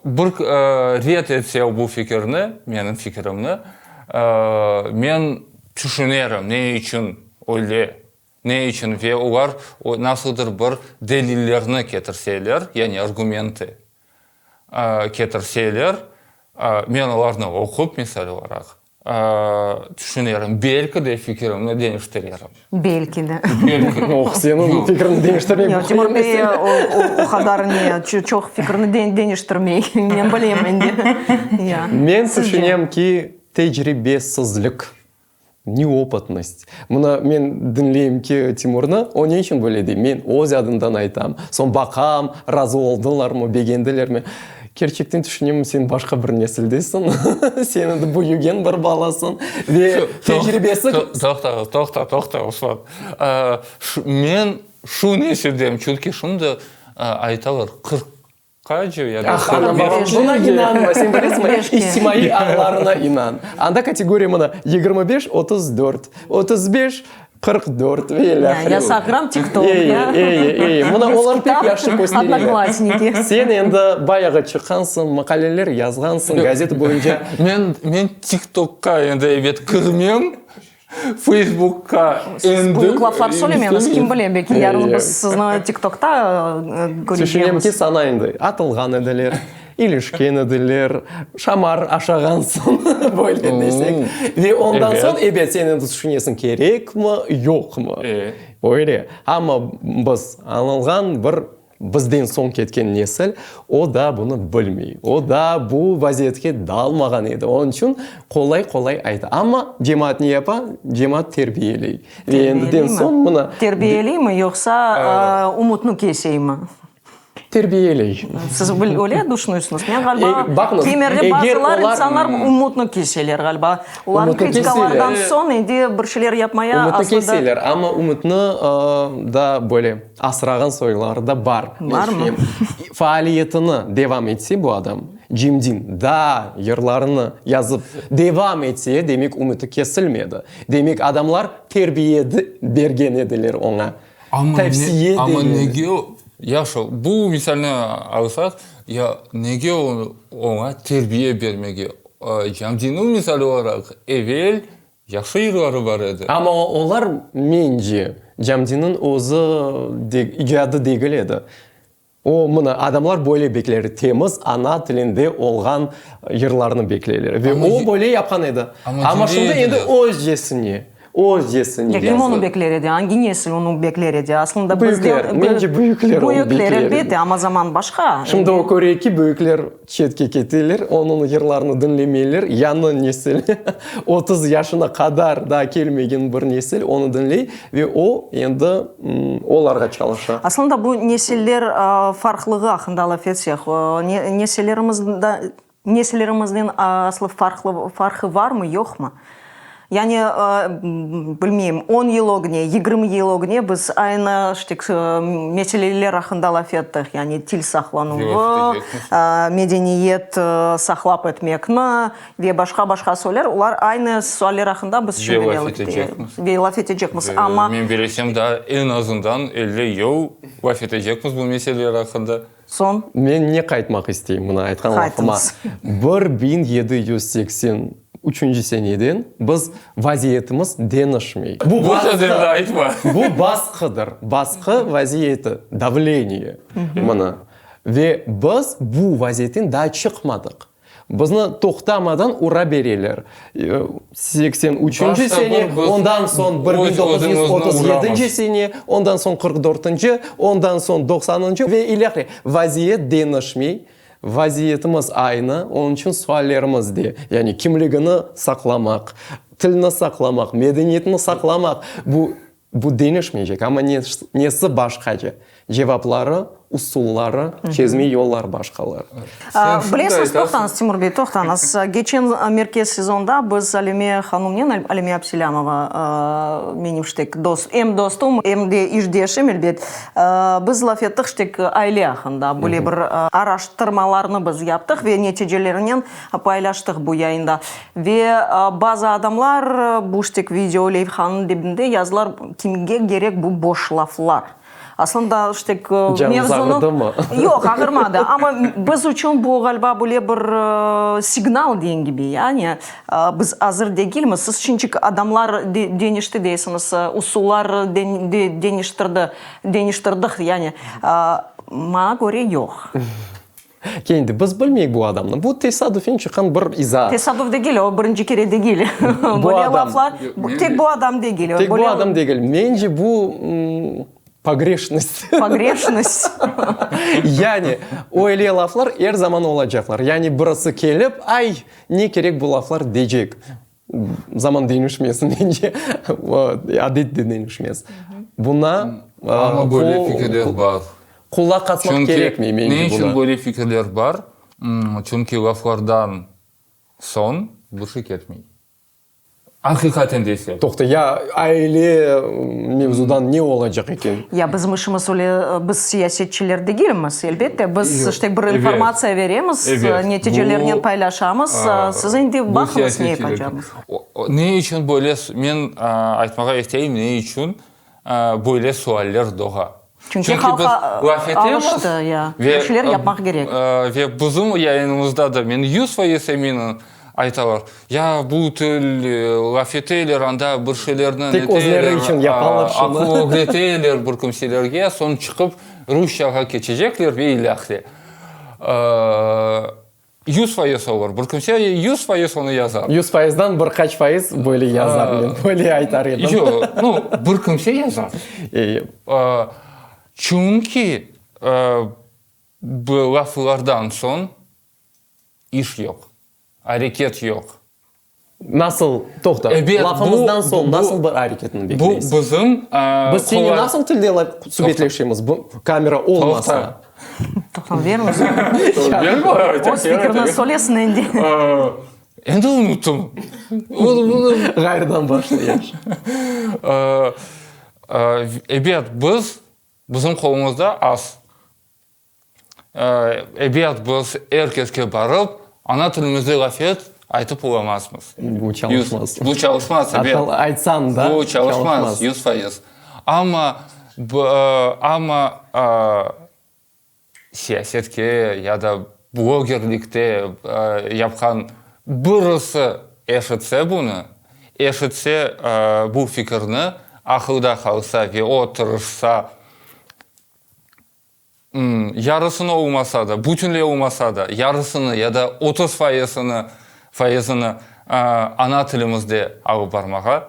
Bir red etse bu fikirni, menim fikirimni, men tüşünerim, ne içün öyle, ne içün ve olar nasıldır bir delillerni ketirseler, yani argumentı ketirseler, men olarnı oqup, misal olaraq, Tüşünerim, belki de fikirimni deñiştirerim. Belki de. Belki. Oh, seniñ fikriñni deñiştirmek Yoq, Timur bey o qadar ne, çoq fikrini deñiştirmey, men bilem endi. Ya. Men tüşünem ki, tecribesizlik, neopıtnost. Mına men diñleyim ki, Timurnı, o ne içün böyle dey? Men öz adımdan aytam. Soñ baqam, razı oldılarmı, begendilermi. Kerçekten tüşünemim, sen başqa bir nesildesiñ, sen endi büyügen bir balasıñ ve tecribesi... Toqta, toqta, toqta, Ruslan. Men şu nesildem, çünki şimdi aytalar, qırqqace ya da 45. Buña inanma, sen bilesiñmi, içtimaiy ağlarına inan. Anda kategoriya mına, 25, 34, 35, 44 ve ilâhre. Yasaqram TikTok, ya. Eyi, eyi. Mına olar pek yahşı köstereler. Odnoklassniki. Sen endi bayağı çıqqansıñ, maqaleler yazğansıñ, gazeta boyunca. Men, men TikTokqa endi ebet kirmem, Facebookqa endi. Siz büyük laflar söylemeñiz, kim bile, belki yarın biz sizni TikTokta köreceğimiz. Tüşünem ki, saña endi atılğan ediler. İlişken ediler, şamar aşağansıñ, böyle desek. Ve ondan soñ, ebet, sen endi tüşünesiñ, kerekmi, yoqmı? Öyle. Amma biz añılğan bir bizden soñ ketken nesil, o da bunı bilmey. O da bu vaziyetke dalmağan edi. Onıñ içün qolay-qolay ayta. Amma cemaat ne yapa? Cemaat terbiyeley. Ve endiden soñ mına. Terbiyeleymi, yoqsa ümütni keseymi? Terbiyeley. Siz öyle düşünürsüñiz? Men ğaliba, Baqıñız, kimerde eger bazılar olar insanlar ümütni keseler ğaliba. Olarnıñ Ümütni kritikalardan keseler. soñ endi bir şeyler yapmaya Ümütni aslında. keseler, amma ümütni da böyle asrağan soyları da bar, men Barmı? tüşünem. Faaliyetini devam etse bu adam, Cemdin daa yırlarını yazıp devam etse, demek ümüti kesilmedi. Demek adamlar terbiye bergen ediler oña. Amma Tavsiye ne, amma degeni. nege, yahşı, bu misalni alsaq, ya nege oña terbiye bermege? Camdiniñ misali olaraq, evel yahşı yırları bar edi. Amma olar, mence, Camdiniñ özü icadı degil edi. O, mına, adamlar böyle bekler, temiz ana tilinde olğan yırlarnı bekleyler. Ve o, böyle yapqan edi. Amma şimdi endi özcesine, özcesine Ya kim onı bekler edi? Angi nesil onı bekler edi? Aslında bizde... Büyükler, mence, büyükler onı bekler Büyükler, edi. elbette, amma zaman başqa. Şimdi o köre ki, büyükler çetke keteler, onıñ yırlarını diñlemeyler, yañı nesil, 30 yaşına qadar daa kelmegen bir nesil onı diñley ve o, endi olarğa çalışa. Aslında bu nesiller farqlığı aqqında laf etsek, nesillerimizden aslı farqı varmı, yoqmı? Yani, bilmeyim, on yıl ögüne, 20 yıl ögüne biz aynı ştek meseleler aqqında laf ettik, yani til saqlanuvı, medeniyet saqlap etmekni ve başqa-başqa sualler, olar aynı sualler aqqında biz şimdi Ve laf etecekmiz. Ve laf etecekmiz, amma. Men bilesem, daa eñ azından 50 yıl laf etecekmiz bu meseleler aqqında. Soñ? Men ne qaytmaq isteyim mına aytqan lafıma. Qaytıñız. 1783 üçünci seneden biz vaziyetimiz deñişmey. Bu Bu sözlerni aytma. Bu basqıdır. Basqı vaziyeti, davleniye. Mına. Ve biz bu vaziyetten daa çıqmadıq. Bizni toqtamadan ura bereler. 83-nci sene, ondan soñ 1937-nci sene, ondan soñ 44-nci, ondan soñ 90-ncı ve ilâhre. Vaziyet deñişmey, vaziyetimiz aynı, onıñ içün suallerimiz de, yani kimligini saqlamaq, tilni saqlamaq, medeniyetni saqlamaq, bu, bu deñişmeycek. Amma nesi başqaca? Cevapları. usulları, çezme yollar başqalar. Bilesiñiz, toqtañız, Timur bey, toqtañız. Keçen Merkez sezonda biz Alime hanımnen, Alime Abselâmova, menim ştek dost, em dostum, em de işdeşim, elbet, biz laf ettik ştek aile aqqında, böyle bir araştırmalarnı biz yaptıq ve neticelerinen paylaştıq bu yayında. Ve bazı adamlar bu ştek video leyhanıñ dibinde yazdılar, kimge kerek bu boş laflar? Aslında, işte, Canıñız ağırdımı? Yoq, ağırmadı. Amma biz içün bu, ğaliba, böyle bir signal deñ kibi, yani biz azır degilmiz. Siz şimdiki adamlar deñişti deysiñiz, usullar deñiştirdi, deñiştirdik, yani maña köre, yoq. Kendi, biz bilmeyik bu adamnı. Bu tesadüfen çıqqan bir izaat. Tesadüf degil, o birinci kere degil. Bu Böyle adam. laflar, tek bu adam degil. Tek bu Böyle adam degil. Mence, bu pogreşnost. Pogreşnost. Yani, öyle laflar er zaman olacaqlar. Yani, birisi kelip, ay, ne kerek bu laflar deycek. Zaman deñişmez, mence, adet de deñişmez. Buna Amma böyle fikirler bar. Qulaq asmaq kerekmey, mence, buna. Ne içün böyle fikirler bar? Çünki laflardan soñ bir şey ketmey. Aqiqaten desek. Toqta, ya aile mevzudan ne olacaq eken? Ya bizim işimiz öyle, biz siyasetçiler degilmiz, elbette, biz işte bir informatsiya veremiz, neticelernen paylaşamız, siz endi baqıñız ne yapacağımız. Ne içün böyle, men aytmağa isteyim, ne içün böyle sualler doğa? Çünki halq alıştı, ya, bir şeyler yapmaq kerek. Ve bizim yayınımızda da, men 100% eminim, aytalar, ya bu til, laf eteler anda, bir şeylerni Tek özleri içün yapalar şunı. Aqıl ögreteler bir kimselerge, soñ çıqıp rusçağa keçecekler ve ilâhre. 100% olur. Bir kimse 100% onı yazar. Yüz fayızdan bir qaç fayız böyle yazar men, böyle aytar edim. Yoq, nu, bir kimse yazar. Eyi. Çünki bu laflardan soñ iş yoq, areket yoq. Nasıl, toqta, Ebet, lafımızdan bu, soñ bu, nasıl bir areketni bekleysiñ? Bu bizim Biz seninle nasıl tilde subetleşemiz, bu kamera olmasa? Toqta, bermiz. Öz fikrini söylesin endi. Endi unuttım. Ğayrıdan başlayıq. Ebet, biz, bizim qolumızda az. Ebet, biz er keske barıp, ana tilimizde laf et, aytıp olamazmız. Bu çalışmaz. Bu çalışmaz, ebet. Atta aytsañ da, Bu çalışmaz, 100%. Amma, amma siyasetke ya da blogerlikte yapqan birisi eşitse bunı, eşitse bu fikirni, aqılda qalsa ve o tırışsa, Yarısını olmasa da, bütünley olmasa da, yarısını ya da 30 fayızını, fayızını ana tilimizde alıp barmağa,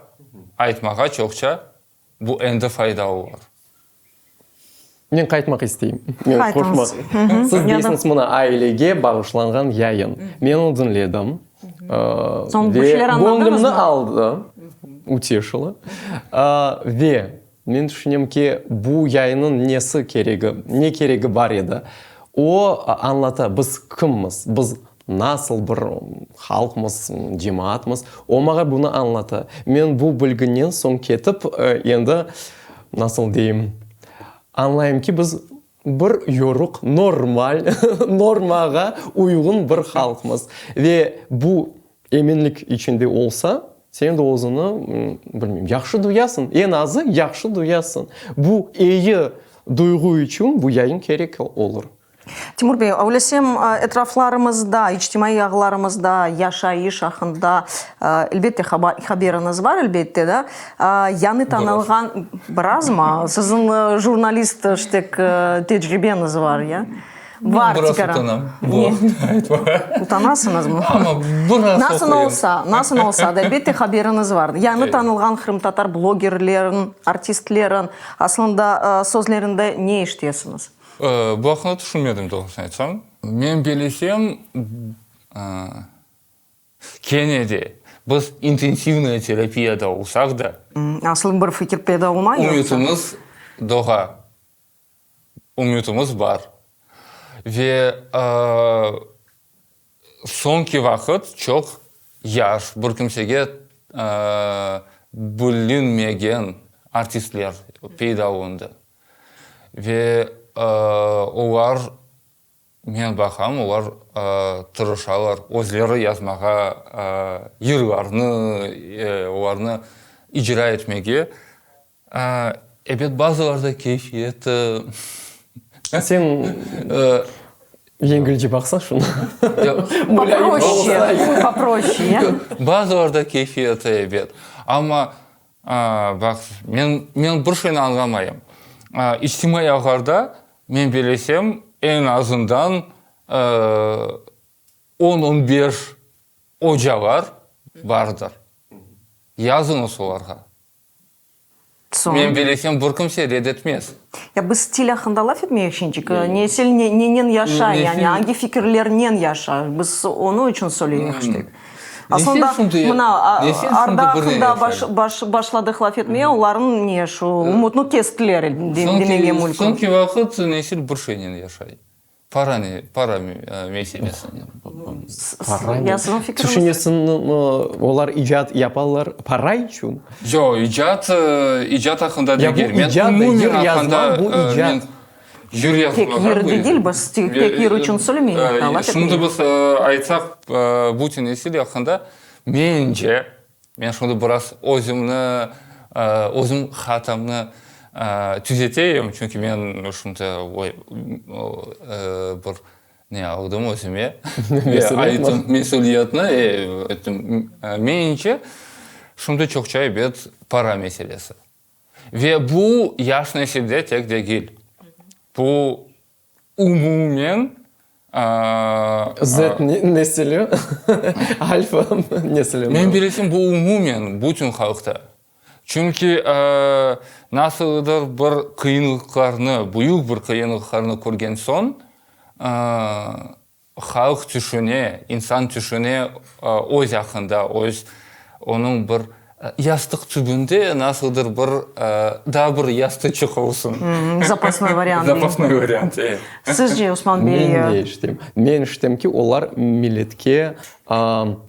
aytmağa çoqça bu endi fayda olur. Men qaytmaq isteyim. Men qoşmaq. Siz deysiñiz, mına ailege bağışlanğan yayın. Men onı diñledim. Soñ bir Ve şeyler añladıñızmı? göñlümni aldı, uteşila. Ve Men tüşünem ki, bu yayınıñ nesi keregi, ne keregi bar edi? O, añlata, biz kimmiz, biz nasıl bir halqmız, cemaatmız, o maña bunı añlata. Men bu bilginen soñ ketip, endi, nasıl deyim, añlayım ki, biz bir yoruq, normal, normağa uyğun bir halqmız. Ve bu Eminlik içinde olsa, sen de özüni, bilmeyim, yahşı duyasıñ, eñ azı yahşı duyasıñ. Bu eyi duyğu içün bu yayın kerek olur. Timur bey, öylesem, etraflarımızda, içtimaiy ağlarımızda yaşayış aqqında, elbette, haberiñiz bar, elbette da, yañı tanılğan, birazmı? Siziñ jurnalist ştek tecribeñiz var, ya? Var, biraz utanam. Ne? Utanasıñızmı? Amma biraz Nasıl olsa, nasıl olsa da, elbette haberiñiz var. Yañı tanılğan qırımtatar blogerlerin, artistlerin aslında sözlerinde ne eşitesiñiz? Bu aqqında tüşünmedim, doğrusını aytsam. Men bilesem, kene de biz intensivnaya terapiyada olsaq da. Asıl bir fikir peyda olmay yoqsa? Ümütimiz doğa. Ümütimiz bar. Ve soñki vaqıt çoq yaş, bir kimsege bilinmegen artistler peyda olundı. Ve olar, men baqam, olar tırışalar özleri yazmağa, yırlarnı, olarnı icra etmege. Ebet, bazılarda keyfiyeti. Sen yengilce baqsañ şuna. Poproşçe, poproşçe, ya. Bazılarda keyfiyeti, ebet. Amma, baq, men, men bir şeyni añlamayım. İçtimaiy ağlarda, men bilesem, eñ azından on-on beş ocalar bardır. Yazıñız olarğa. Soñ? Men bilesem, bir kimse red etmez. Ya biz stil aqqında laf etmeyik şimdiki. Nesil nenen yaşay, yani angi fikirlernen yaşay, biz onıñ içün söyleyik işte. Aslında, mına, Arda aqqında başladıq laf etmeye, olarnıñ ne şu ümütni kestiler demege mümkün. Soñki vaqıt nesil bir şeynen yaşay. Para ne, para meselesinen. Para ne? Tüşünesiñmi, olar icat yapalar para içün? Yoq, icat, icat aqqında degil. Ya bu icat da, yır yazma, bu icat. Yır yazma. Tek yır degil, biz tek yır içün söylemeyik. Şimdi biz aytsaq, bütün nesil aqqında, mence, Men şimdi biraz özümni, özüm hatamnı tüzeteyim, çünki men şimdi bir ne aldım özüme, aytım, mesüliyetni, ayttım. Mence, şimdi çoqça ebet para meselesi. Ve bu yaş nesilde tek degil. Bu Umumen, Z nesili, alfa nesili. Men bilesem, bu umumen bütün halqta. Çünki nasıldır bir qıyınlıqlarnı, büyük bir qıyınlıqlarnı körgen soñ, Halq tüşüne, insan tüşüne öz aqqında, öz, onıñ bir yastıq tübünde nasıldır bir daa bir yastıçıq olsun. Zapasnoy variant. Zapasnoy variant, e. Sizce, Osman bey? Men ne iştem? Men iştem ki, olar milletke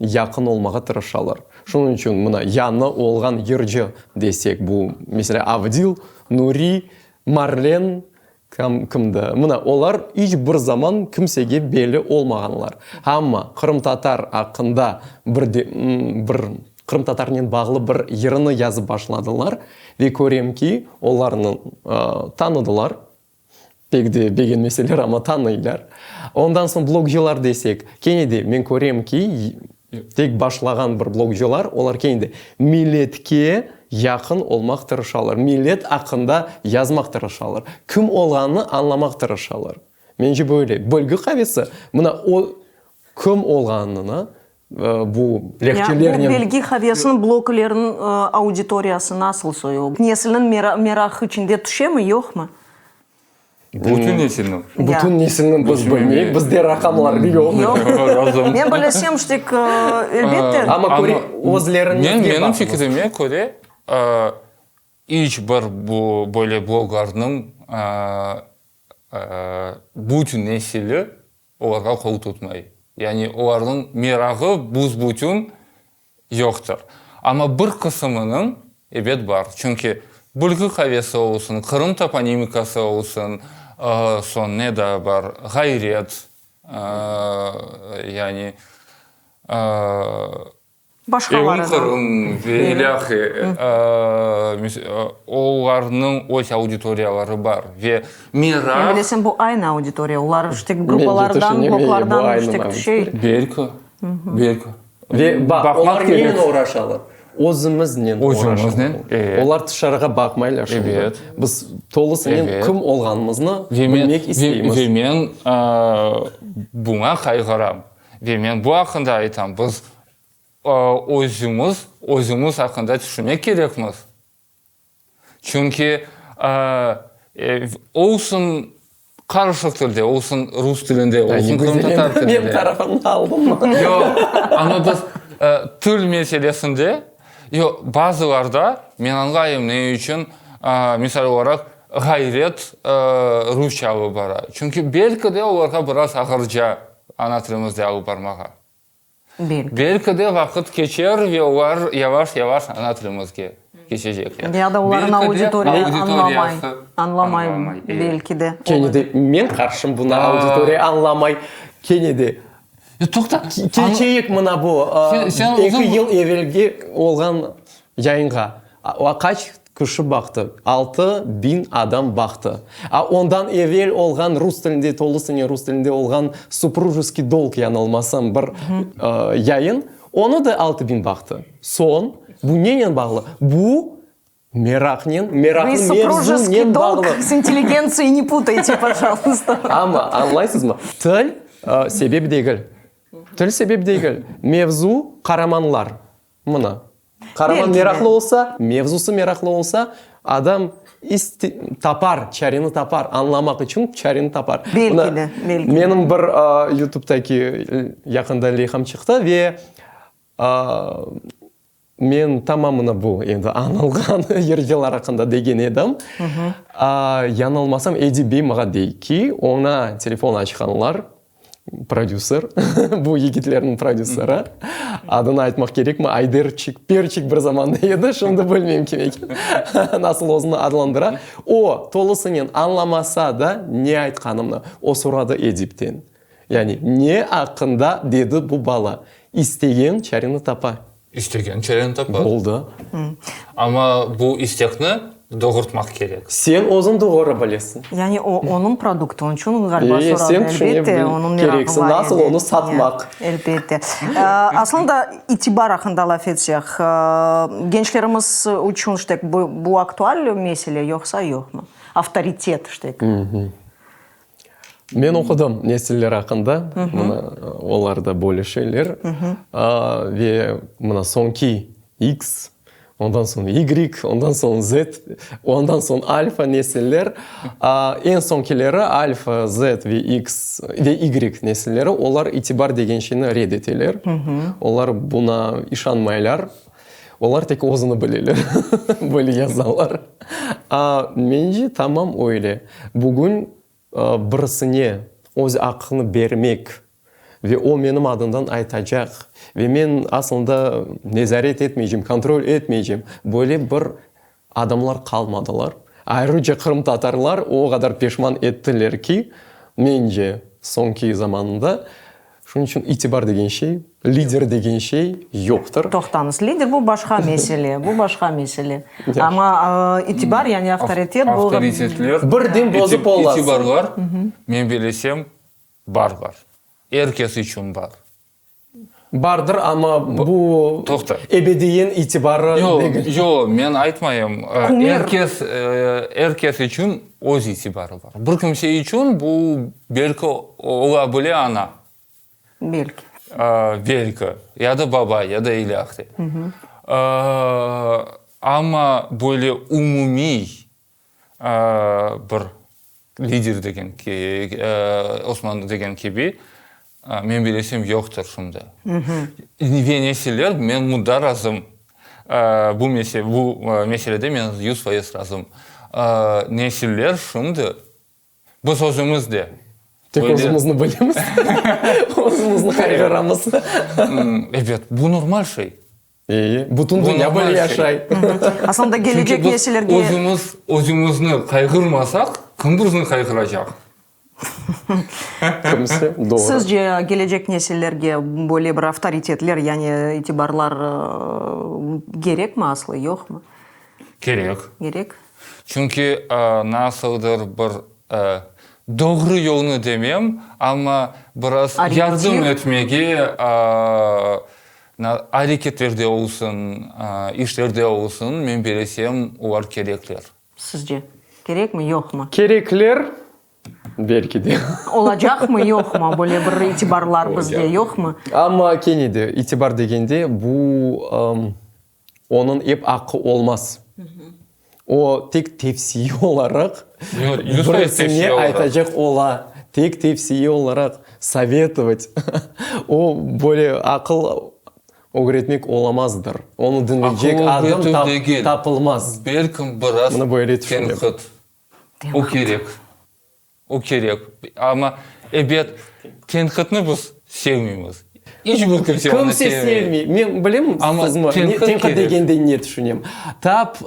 yaqın olmağa tırışalar. Şunıñ içün mına yañı olğan yırcı desek, bu, meselâ, Avdil, Nuri, Marlen, Kim, kimdi? Mına, olar iç bir zaman kimsege belli olmağanlar. Amma qırımtatar aqqında bir de, bir qırımtatarnen bağlı bir yırını yazıp başladılar ve körem ki, olarnı tanıdılar, pek de begenmeseler, amma tanıylar. Ondan soñ blogcılar desek, kene de men körem ki, Tek başlağan bir blogcılar, olar kene de milletke yaqın olmaq tırışalar, millet aqqında yazmaq tırışalar, kim olğanını añlamaq tırışalar. Mence böyle. Bilgi qavesi, mına o kim olğanını bu lehçelernen. Ya bu Bilgi qavesiniñ blogleriniñ auditoriyası nasıl soyu? Nesilniñ meraqı içinde tüşemi, yoqmı? Bütün nesilniñ. Bütün nesilniñ biz bilmeyik, bizde raqamlar yoq. Yoq. Men bilesem, ştek, elbette. Amma köre, özleriñizge Men, menim fikrime köre, iç bir bu, böyle bloglarnıñ bütün nesili olarğa qol tutmay. Yani olarnıñ merağı büs-bütün yoqtır. Amma bir qısımınıñ, ebet, bar. Çünki Bilgi qavesi olsun, Qırım toponimikası olsun, soñ ne daa bar, Ğayret, yani Başqaları da. Qırım ve ilâhre, olarnıñ öz auditoriyaları bar ve meraq. Men bilesem, bu aynı auditoriya, olar işte gruppalardan, bloglardan işte şey. Belki, belki. Ve baq, olar nenen oğraşalar? Özümiznen oğraşalar. Özümiznen, evet. Olar tışarığa baqmaylar şimdi. Evet. Biz tolusınen Evet. kim olğanımıznı Ve men, bilmek isteymiz. ve men buña qayğıram. Ve men bu aqqında aytam, biz özümiz, özümiz aqqında tüşünmek kerekmiz. Çünki olsun qarışıq tilde, olsun rus tilinde, olsun qırımtatar tilinde. Menim tarafımnı aldıñmı? Yoq, amma biz til meselesinde, yoq, bazılarda men añlayım ne içün, misal olaraq. ğayret rusça alıp bara. Çünki belki de olarğa biraz ağırca ana tilimizde alıp barmağa. Belki. Belki de vaqıt keçer ve olar yavaş-yavaş ana tilimizge keçecekler. Ya da olarnıñ auditoriya añlamay, añlamay belki de. Kene de men qarşım buna, auditoriya añlamay. Kene de Toqta. Keçeyik mına bu eki yıl evelge olğan yayınğa. Qaç kişi baqtı? 6000 adam baqtı. A ondan evel olğan rus tilinde, tolusınen rus tilinde olğan Suprujeskiy dolg, yanılmasam, bir yayın, onı da 6000 baqtı. Soñ, bu nenen bağlı? Bu meraqnen, meraqlı mevzunen bağlı. Вы suprujeskiy dolg s intelligentsiей ne putayte, pojaluysta. Amma, añlaysızmı, til sebep degil. Til sebep degil. Mevzu, qaramanlar. Mına, qaraman meraqlı olsa, mevzusı meraqlı olsa, adam tapar, çareni tapar, añlamaq içün çareni tapar. Belki de, belki de. Menim bir YouTubedaki yaqında leyham çıqtı ve men tamamını bu endi añılğan yırcılar aqqında degen edim. Yañılmasam, Edip bey maña dey ki, oña telefon açqanlar, Prodüser, bu yigitlerniñ prodüseri. Adını aytmaq kerekmi? Ayderçik, Perçik bir zamanda edi, şimdi bilmeyim kim eken, nasıl özüni adlandıra. O, tolusınen añlamasa da, ne aytqanımnı, o soradı Edipten. Yani, ne aqqında dedi bu bala? İstegen çareni tapa. İstegen çareni tapa. Oldı. Amma bu istekni doğurtmaq kerek. Sen özüñ doğru bilesiñ. Yani o, onıñ produktı, onıñ içün ğaliba E, soradı. sen tüşüne Elbette, onıñ meraqı kereksiñ, bar nasıl edi. onı satmaq. Elbette. Aslında, itibar aqqında laf etsek, gençlerimiz içün işte bu, bu aktual mesele yoqsa yoqmı? Avtoritet işte. Men oqudım nesiller aqqında, mına olar da böyle şeyler. Ve mına soñki X, ondan soñ Y, ondan soñ Z, ondan soñ alfa nesiller. Eñ soñkileri alfa, Z ve X ve Y nesilleri, olar itibar degen şeyni red eteler. Olar buna işanmaylar. Olar tek özüni bileler, böyle yazalar. Mence, tamam öyle. Bugün birisine öz aqqını bermek ve o menim adımdan aytacaq ve men aslında nezaret etmeycem, kontrol etmeycem, böyle bir adamlar qalmadılar. Ayrıca qırımtatarlar o qadar peşman ettiler ki, mence, soñki zamanında, şunıñ içün itibar degen şey, lider degen şey yoqtır. Toqtañız, lider bu başqa mesele, bu başqa mesele. Amma itibar, yani avtoritet bu. Avtoritetler, Birden bozıp olasıñ. itibarlar, men bilesem, barlar. Er kes içün bar. Bardır, amma bu Toqta. ebediyen itibarı degil. Yoq, yoq, men aytmayım. Kumir. Er kes, er kes içün öz itibarı bar. Bir kimse içün bu belki ola bile ana. Belki. Belki. Ya da baba, ya da ilâhre. Amma böyle umumiy bir lider degen, Osman degen kibi, men bilesem, yoqtır şimdi. Ve nesiller, men mında razım, bu bu meselede men 100% razım. Nesiller şimdi, biz özümiz de. Tek özümizni bilemiz, özümizni qayğıramız. Ebet, bu normal şey. Eyi, bütün dünya böyle yaşay. Aslında gelecek nesillerge... Çünki biz özümiz, özümizni qayğırmasaq, kim bizni qayğıracaq? Kimse, doğru. Sizce, gelecek nesillerge böyle bir avtoritetler, yani itibarlar kerekmi aslı, yoqmı? Kerek. Kerek. Çünki nasıldır bir doğru yolnı demem, amma biraz yardım etmege Areketlerde olsun, işlerde olsun, men bilesem, olar kerekler. Sizce, kerekmi, yoqmı? Kerekler, belki de. Olacaqmı, yoqmı? Böyle bir itibarlar bizde yoqmı? Amma kene de, itibar degende, bu onıñ ep aqqı olmaz. O tek tevsiye olaraq birisine aytacaq ola, tek tevsiye olaraq, sovetovat. O, böyle aqıl ögretmek olamazdır. Onı diñleycek adam tapılmaz. Belkim biraz Mına böyle tüşünem. tenqit. O kerek. O kerek. Amma, ebet, tenqitni biz sevmeymiz. İç bir kimse onı Kimse sevmey. sevmey. Men bilem, Amma sizmi, ne, tenqit tenqit kerek. degende ne tüşünem. Tap,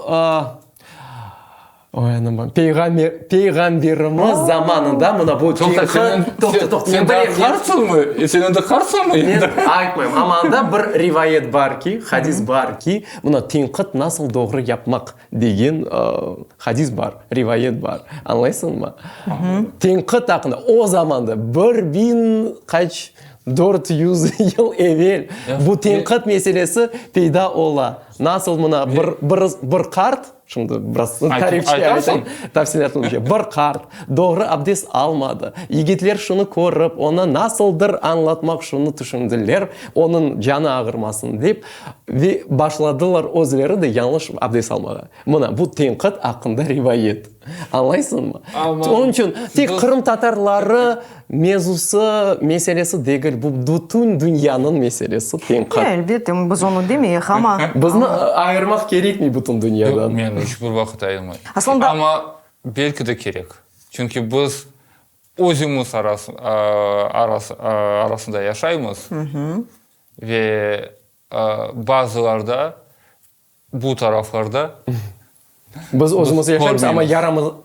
oy, anam, peyğamber, peyğamberimiz zamanında mına bu Toqta, tenqit, sen, toqta, toqta, sen men daa bilem, men, qartsıñmı? Sen endi qartsıñmı men endi? aytmayım, amma anda bir rivayet bar ki, hadis bar ki, mına tenqit nasıl doğru yapmaq. Degen hadis bar, rivayet bar. Añlaysıñmı? Tenqit aqqında o zamanda, bir biñ qaç, 400 yıl evel bu tenqit meselesi peyda ola. Nasıl mına bir, bir, bir qart, şimdi biraz tarihçi aytayım, tafsilâtlı bir şey, bir qart doğru abdest almadı. Yigitler şunı körip, ona nasıldır añlatmaq şunı tüşündiler, onıñ canı ağırmasın dep. Ve başladılar özleri de yañlış abdest almağa. Mına, bu tenqit aqqında rivayet. Añlaysıñmı? Onıñ içün tek qırımtatarları mevzusı, meselesi degil, bu bütün dünyanıñ meselesi, tenqit. Elbette, biz onı demeyik, amma. Bizni ayırmaq kerekmey bütün dünyadan. Yoq, men iç bir vaqıt ayırmayım. Aslında. Amma belki de kerek. Çünki biz özümiz arasında yaşaymız. Ve bazılarda bu taraflarda Biz özümiz yaşaymız, amma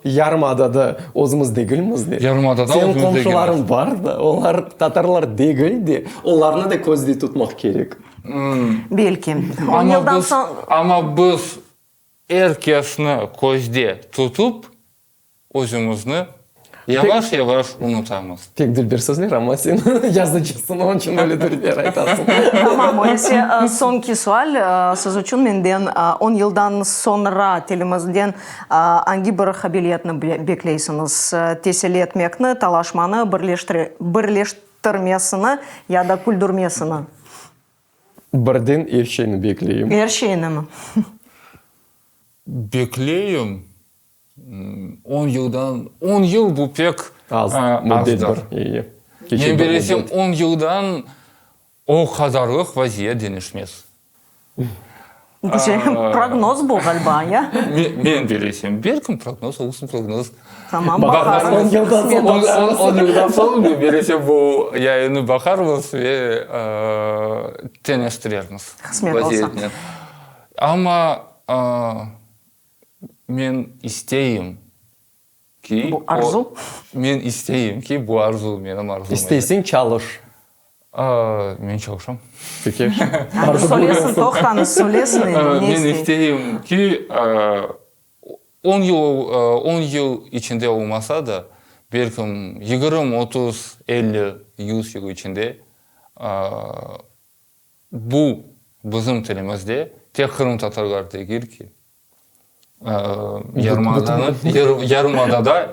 yarımadada özümiz degilmiz de. Yarımadada Seniñ özümiz degilmiz. qomşularıñ bar da, olar tatarlar degil de, olarnı da közde tutmaq kerek. Belki. On yıldan soñ. Amma biz er kesni közde tutıp, Özümizni yavaş-yavaş unutamız. Pek dülber sözler, amma sen yazıcısıñ, onıñ içün öyle dülber aytasıñ. Tamam, öylese soñki sual siz içün menden, on yıldan soñra tilimizden angi bir qabiliyetni bekleysiñiz? Teselli etmekni, talaşmanı, birleştirmesini ya da küldürmesini? Birden er şeyni bekleyim. Er şeynimi? Bekleyim. On yıldan, on yıl bu pek Az, müddet azdır. bir, iyi. Men bilesem, on yıldan o qadarlıq vaziyet deñişmez. Güzel prognoz bu, ğaliba, ya? Men bilesem, belkim prognoz olsun, prognoz. Tamam, baqarmız. On yıldan soñ baqarmız. On yıldan soñ, men bilesem, bu yayınnı baqarmız ve teñeştirermiz Qısmet olsa. vaziyetnen. Amma Men isteyim ki, Bu arzu? Men isteyim ki, bu arzu, menim arzum. İsteyseñ, çalış. Men çalışam. Peki. Söylesin, toqtañız, söylesin endi, ne istey? Men isteyim ki, on yıl, on yıl içinde olmasa da, belkim 20, 30, 50, 100 yıl içinde Bu bizim tilimizde tek qırımtatarlar degil ki, yarımadanı, yarımadada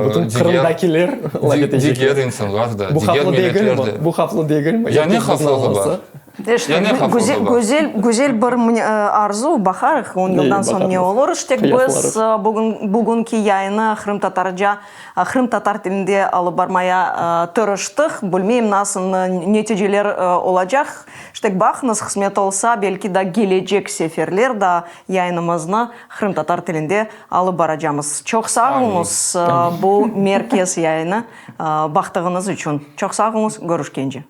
Bütün Qırımdakiler laf etecekler. Diger insanlar da, Bu diger havflı milletler degilmi? de. Bu havflı degilmi? Ya ne havflığı bar? Ya ne havflığı bar? Güzel, güzel bir arzu, baqarıq, on yıldan soñ ne olur. İşte biz bugün, bugünki yayını qırımtatarca Qırımtatar tilinde alıp barmaya tırıştıq. Bilmeyim, nasıl neticeler olacaq. İşte, baqıñız, qısmet olsa, belki da gelecek seferler da yayınımıznı qırımtatar tilinde alıp baracamız. Çoq sağ oluñız, bu merkez yayını baqtığıñız içün. Çoq sağ oluñız, körüşkence.